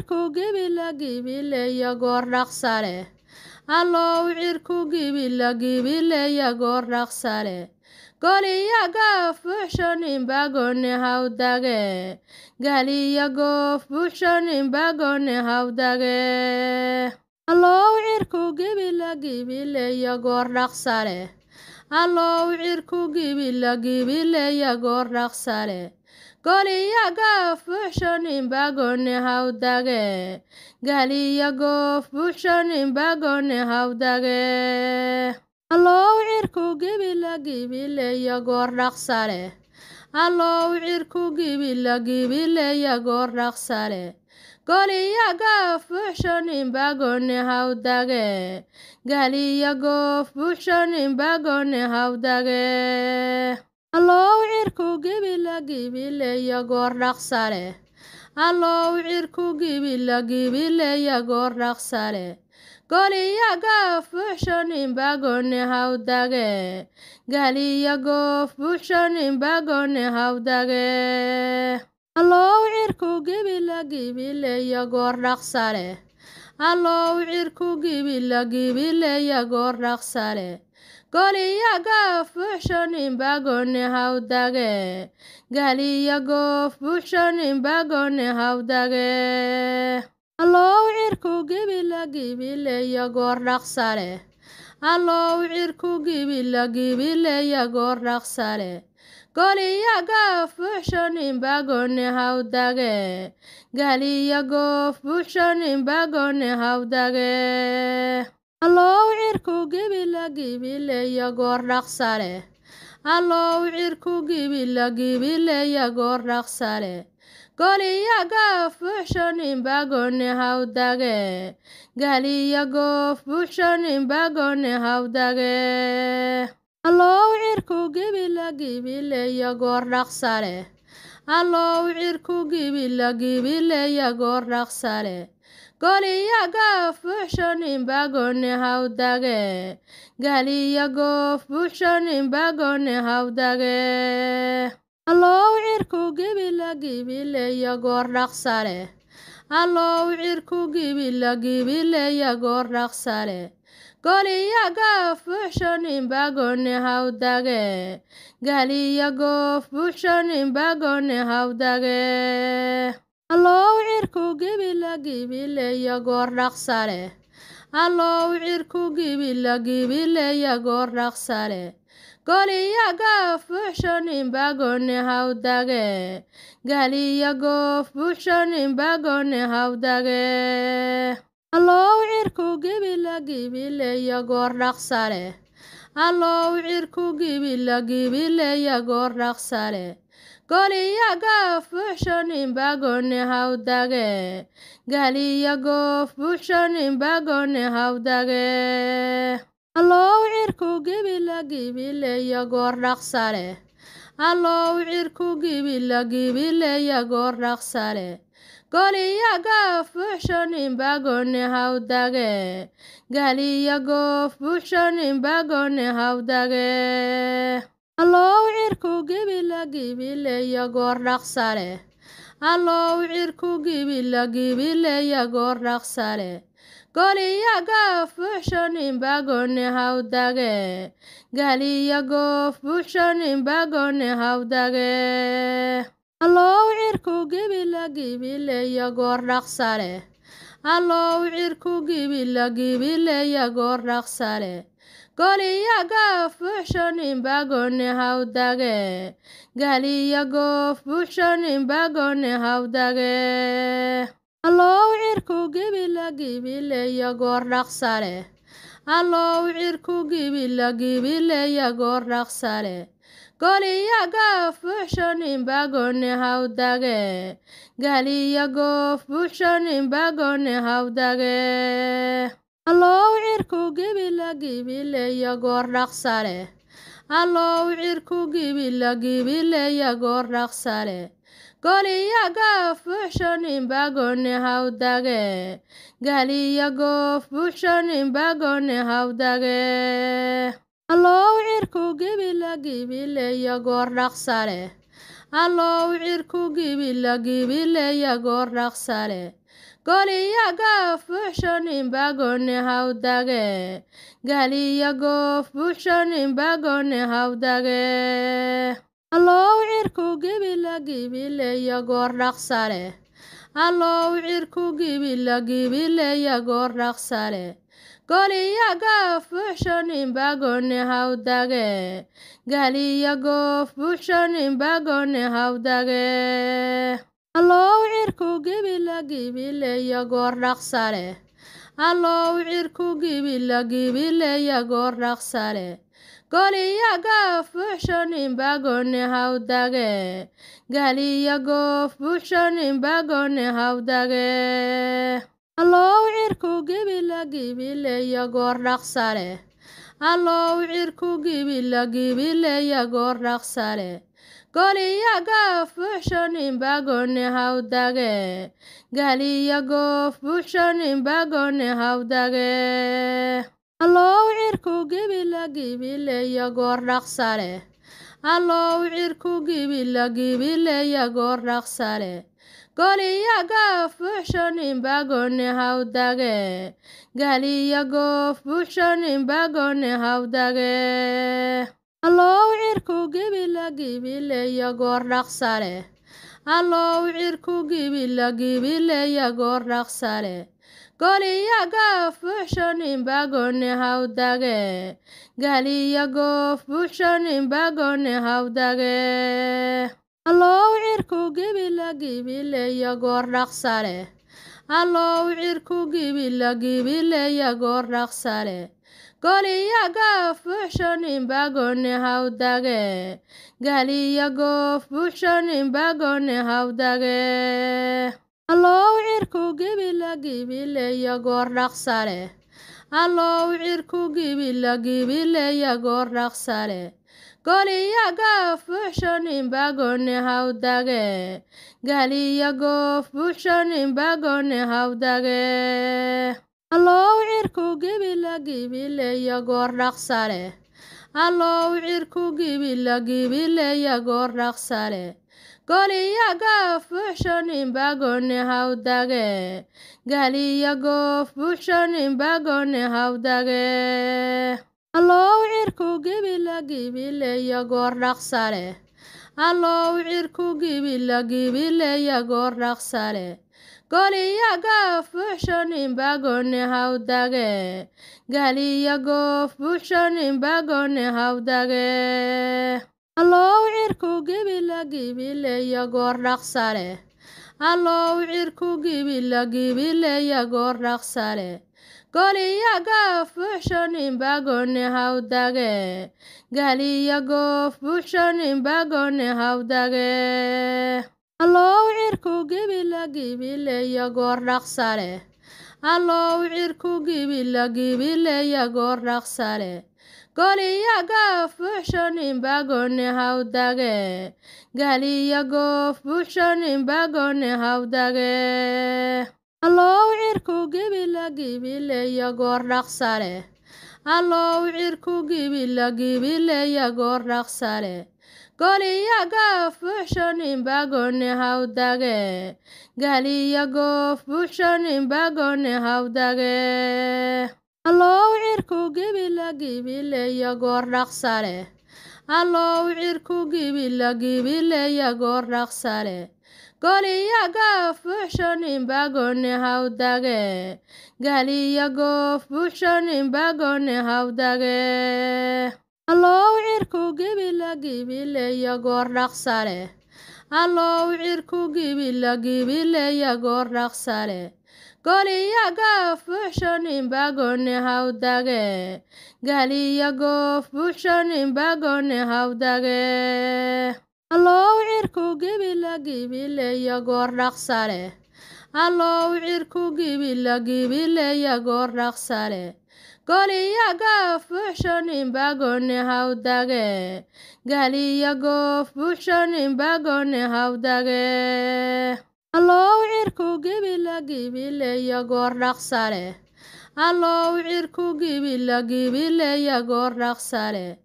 cirku gibila gibileya goor dhaqsale. Allow cirku gibila gibileya goor dhaqsale. Goliya goof buuxsho ninba gooni hawdage. Galiya goof buuxsho ninba gooni hawdage. Allow cirku gibila gibileya goor dhaqsale. Allow cirku gibila gibileya goor dhaqsale. Goliya goof buuxsho ninba gooni hawdage. Galiya goof buuxsho ninba gooni hawdage. Allow cirku gibila gibileya goor dhaqsale. Allow cirku gibila gibileya goor dhaqsale. Goliya goof buuxsho ninba gooni hawdage. Galiya goof buuxsho ninba gooni hawdage. Allow cirku gibila gibileya goor dhaqsale. Allow cirku gibila gibileya goor dhaqsale. Goliya goof buuxsho ninba gooni hawdage. Galiya goof buuxsho ninba gooni hawdage. Allow cirku gibila gibileya goor dhaqsale. Allow cirku gibila gibileya goor dhaqsale. Goliya goof buuxsho ninba gooni hawdage. Galiya goof buuxsho ninba gooni hawdage. Allow cirku gibila gibileya goor dhaqsale. Allow cirku gibila gibileya goor dhaqsale. Goliya goof buuxsho ninba gooni hawdage. Galiya goof buuxsho ninba gooni hawdage. Allow cirku gibila gibileya goor dhaqsale. Allow cirku gibila gibileya goor dhaqsale. Goliya goof buuxsho ninba gooni hawdage. Galiya goof buuxsho ninba gooni hawdage. Allow cirku gibila gibileya goor dhaqsale. Allow cirku gibila gibileya goor dhaqsale. Goliya goof buuxsho ninba gooni hawdage. Galiya goof buuxsho ninba gooni hawdage. Allow cirku gibila gibileya goor dhaqsale. Allow cirku gibila gibileya goor dhaqsale. Goliya goof buuxsho ninba gooni hawdage. Galiya goof buuxsho ninba gooni hawdage. Allow cirku gibila gibileya goor dhaqsale. Allow cirku gibila gibileya goor dhaqsale. Goliya goof buuxsho ninba gooni hawdage. Galiya goof buuxsho ninba gooni hawdage. Allow cirku gibila gibileya goor dhaqsale. Allow cirku gibila gibileya goor dhaqsale. Goliya goof buuxsho ninba gooni hawdage. Galiya goof buuxsho ninba gooni hawdage. Allow cirku gibila gibileya goor dhaqsale. Allow cirku gibila gibileya goor dhaqsale. Goliya goof buuxsho ninba gooni hawdage. Galiya goof buuxsho ninba gooni hawdage. Allow cirku gibila gibileya goor dhaqsale. Allow cirku gibila gibileya goor dhaqsale. Goliya goof buuxsho ninba gooni hawdage. Galiya goof buuxsho ninba gooni hawdage. Allow cirku gibila gibileya goor dhaqsale. Allow cirku gibila gibileya goor dhaqsale. Goliya goof buuxsho ninba gooni hawdage. Galiya goof buuxsho ninba gooni hawdage. Allow cirku gibila gibileya goor dhaqsale. Allow cirku gibila gibileya goor dhaqsale. Goliya goof buuxsho ninba gooni hawdage. Galiya goof buuxsho ninba gooni hawdage. Allow cirku gibila gibileya goor dhaqsale. Allow cirku gibila gibileya goor dhaqsale. Goliya goof buuxsho ninba gooni hawdage. Galiya goof buuxsho ninba gooni hawdage. Allow cirku gibila gibileya goor dhaqsale. Allow cirku gibila gibileya goor dhaqsale, goliya goof buuxsho ninba gooni hawdage, galiya goof buuxsho ninba gooni hawdage. Allow cirku gibila gibileya goor dhaqsale, Allow cirku gibila gibileya goor dhaqsale, goliya goof buuxsho ninba gooni hawdage, galiya goof buuxsho ninba gooni hawdage. Allow cirku gibila gibileya goor dhaqsale, Allow cirku gibila gibileya goor dhaqsale, goliya goof buuxsho ninba gooni hawdage, galiya goof buuxsho ninba gooni hawdage. Allow cirku gibila gibileya goor dhaqsale, Allow cirku gibila gibileya goor dhaqsale, goliya goof buuxsho ninba gooni hawdage, galiya goof buuxsho ninba gooni hawdage. Allow cirku gibila gibileya goor dhaqsale, Allow cirku gibila gibileya goor dhaqsale, goliya goof buuxsho ninba gooni hawdage, galiya goof buuxsho ninba gooni hawdage. Allow cirku gibila gibileya goor dhaqsale, Allow cirku gibila gibileya goor dhaqsale, goliya goof buuxsho ninba gooni hawdage, galiya goof buuxsho ninba gooni hawdage. Allow cirku gibila gibileya goor dhaqsale, Allow cirku gibila gibileya goor dhaqsale, goliya goof buuxsho ninba gooni hawdage, galiya goof buuxsho ninba gooni hawdage. Allow cirku gibila gibileya goor dhaqsale, Allow cirku gibila gibileya goor dhaqsale, goliya goof buuxsho ninba gooni hawdage, galiya goof buuxsho ninba gooni hawdage. Allow cirku gibila gibileya goor dhaqsale, Allow cirku gibila gibileya goor dhaqsale, goliya goof buuxsho ninba gooni hawdage, galiya goof buuxsho ninba gooni hawdage. Allow cirku gibila gibileya goor dhaqsale, Allow cirku gibila gibileya goor dhaqsale, goliya goof buuxsho ninba gooni hawdage, galiya goof buuxsho ninba gooni hawdage. Allow cirku gibila gibileya goor dhaqsale, Allow cirku gibila gibileya goor dhaqsale, goliya goof buuxsho ninba gooni hawdage, galiya goof buuxsho ninba gooni hawdage. Allow cirku gibila gibileya goor dhaqsale, Allow cirku gibila gibileya goor dhaqsale, goliya goof buuxsho ninba gooni hawdage, galiya goof buuxsho ninba gooni hawdage. Allow cirku gibila gibileya goor dhaqsale, Allow cirku gibila gibileya goor dhaqsale, goliya goof buuxsho ninba gooni hawdage, galiya goof buuxsho ninba gooni hawdage. Allow cirku gibila gibileya goor dhaqsale, Allow cirku gibila gibileya goor dhaqsale, goliya goof buuxsho ninba gooni hawdage, galiya goof buuxsho ninba gooni hawdage. Allow cirku gibila gibileya goor dhaqsale, Allow cirku gibila gibileya goor dhaqsale, goliya goof buuxsho ninba gooni hawdage, galiya goof buuxsho ninba gooni hawdage. Allow cirku gibila gibileya goor dhaqsale, Allow cirku gibila gibileya goor dhaqsale, goliya goof buuxsho ninba gooni hawdage, galiya goof buuxsho ninba gooni hawdage. Allow cirku gibila gibileya goor dhaqsale, Allow cirku gibila gibileya goor dhaqsale,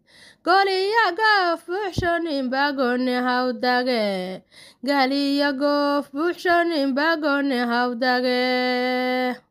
Goliya goof buuxsho ninba gooni hawdage, galiya goof buuxsho ninba gooni hawdage.